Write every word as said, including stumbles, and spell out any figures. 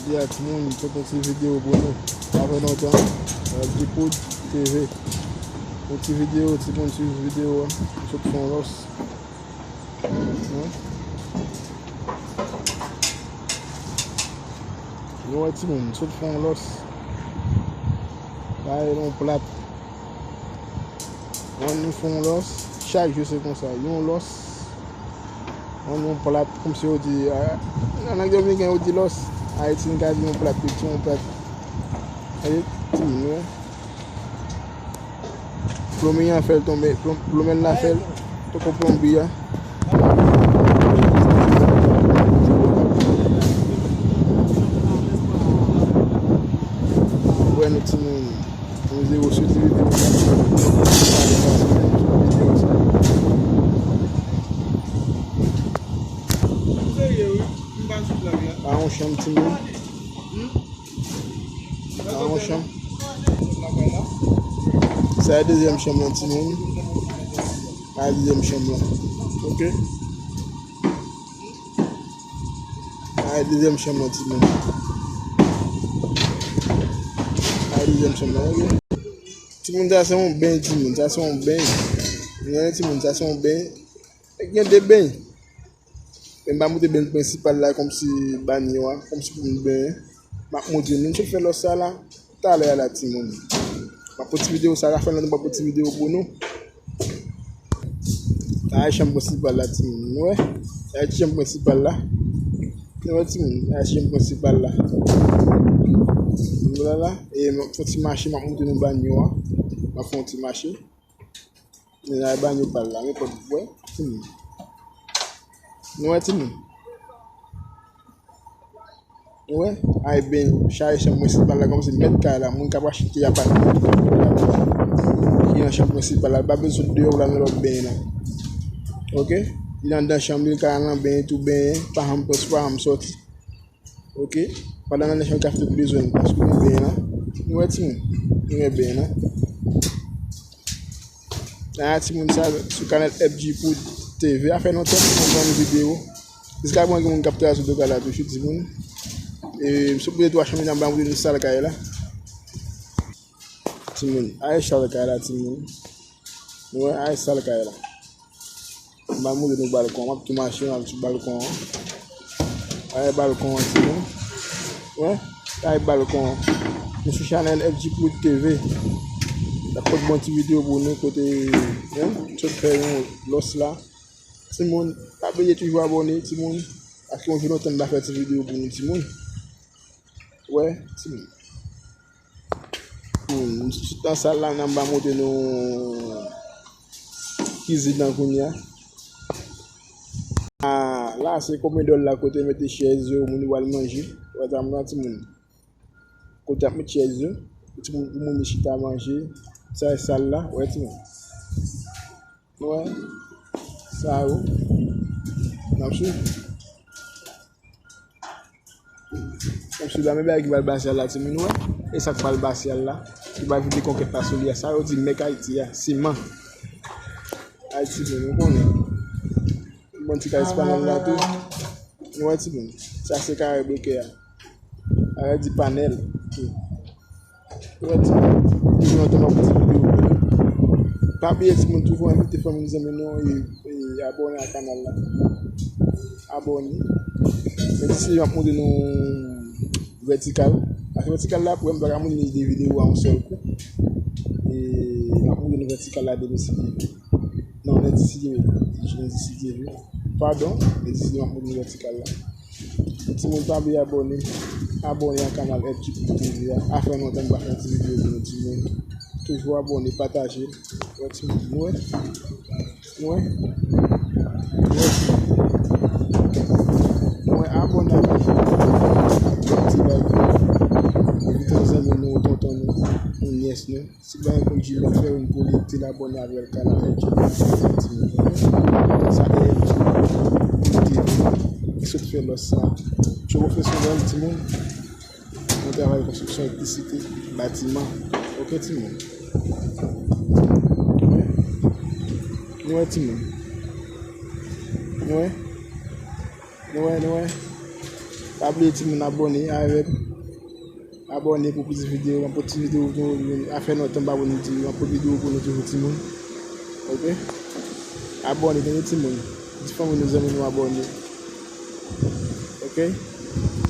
Ya, timoun, fè yon ti videyo pou nou. Sa fè lontan. L G Poud T V. Yon ti videyo, timoun, swiv videyo a. M sot fè yon lòs. Wi. Nou wè, timoun, m sot fè yon lòs. Sa e yon plat. Ann nou fè yon lòs. Chak jou se konsa. Yon lòs. Ann yon plat. Kòmsi yo di, ah, nan lang dominiken yo di lòs. Ayiti, n ka di yon plat piti, yon plat. Gade, timoun, wi. Plonbyen an fè l tonbe. Plon-, plonbyen la fè l. Poko plonbyen an. Wè nou timoun. Yon zewo sou ti videyo sa. Pa yon chanm timoun. Pa yon chanm. Sa e dezyèm chanm lan timoun. Sa e dezyèm chanm lan. Ok. Sa e dezyèm chanm lan timoun. Sa e dezyèm chanm lan, ok. Timoun, sa se yon beny, timoun. Sa se yon beny. Ou konnen, timoun, sa se yon beny. Gen de beny. Men m pa montre beny prensipal la kòmsi banyo a, kòmsi pou m benyen. M ap montre nou. M sot fè lòs sa la. Talè a la, timoun. M ap pran ti videyo sa, sa fè lontan m pa pran ti videyo pou nou. Sa e chanm prensipal la, timoun. Nou wè? Sa e ti chanm prensipal la. Nou wè, timoun? Sa e chanm prensipal la. Vwala. E m ap fè yon ti mache, m ap montre nou banyo a. M ap fè yon ti mache. Men sa e banyo pa l la, men pòt bwè. Timoun. Nou wè, timoun? Ou wè? Ay, beny, sa e chanm prensipal la, kòmsi mèt kay la, moun k ap achte apatman ki nan chanm prensipal la, li pa bezwen sot deyò pou l al nan lòt beny nan. Ok? Li anndan chanm li, li ka al nan beny tou, benyen, pa janm près, pa janm sòti. Ok? Pandan nan chanm li ka fè tout bezwen l, paske nou beny la. Nou wè, timoun? Nou wè beny la. Ah, timoun, sa sou kanal F G Poud T V. A fè lontan m pa ban nou videyo. Jiska prezan, gen moun k ap travay sou doka la toujou, timoun. E m sot poze twa chanm nan, m ba nou sal kay la. Timoun, a e sal kay la, timoun. Nou wè, a e sal kay la. M ba montre nou balkon. M ap tou mache, m ap sou balkon an. Ay, balkon an, timoun. Wè, ay, balkon an. Nou sou chanèl F G Poud T V. N ap pote bon ti videyo pou nou kote, hein, sot fè yon lòs la. Timoun, pa bliye toujou abòne, timoun. Paske yon jou lontan m pa fè ti videyo pou nou, timoun. Wè, timoun. Pou nou sot nan sal la, n ap ba montre nou kizin nan kounye a. Ah, la se komedòl la kote mete chèz yo, moun yo al manje. Wè, sa m nan timoun. Kote ap met chèz yo, timoun, pou moun yo chita manje. Sa e sal la, wè timoun. Wè, sa yo. N ap swiv. Kòmsi la, men bagay ki pral basyal la, timoun, wè. E sa k pral basyal la, ki pral vide konkèt la sou li a. Sa yo di mèk Ayiti a, siman. Ayiti, men nou konnen. Bon ti kay espanyòl la tou. Nou wè, timoun. Sa se kare brekè a. Sa vle di panèl. Ou wè, timoun, depi lontan m ap fè ti videyo pou nou. Pa bliye, timoun, toujou envite fanmi, zanmi nou e, e abòne a kanal la. Abòne. Men disi m ap montre nou vètikal. Paske vètikal la, pou m pa ka montre nou de videyo a yon sèl kou. E m ap montre nou vètikal la demen si Dye vle. Non, lendi si Dye vle. Lendi si Dye vle. Padon, lendi si Dye vle, m ap montre nou vètikal la. Timoun, pa bliye abòne. Abòne a kanal F G Poud T V a. A fè lontan m pa fè ti videyo pou nou, timoun. Toujou abòne, pataje. Wè, timoun, nou wè. Nou wè. Nou wè. Nou wè, abòne a ti bay. Envite zanmi nou, tonton nou, yon nyès nou. Si pa gen kont Gmail, fè youn pou li, te abòne avè l, kanal F G Poud T V, timoun. Sa e F G Poud T V ki sot fè lòs sa. Tjo pwofesyonèl, timoun. Mwen travay konstriksyon elektrisite, batiman. Ok, timoun. Nou wè, timoun. Nou wè. Nou wè, nou wè. Pa bliye timoun abòne avè m. Abòne pou plis videyo. M ap pote ti videyo pou nou. Sa fè lontan m pa pote videyo. M ap pote videyo pou nou toujou timoun. Ok? Abòne, tande timoun. Di fanmi nou, zanmi nou abòne. Ok?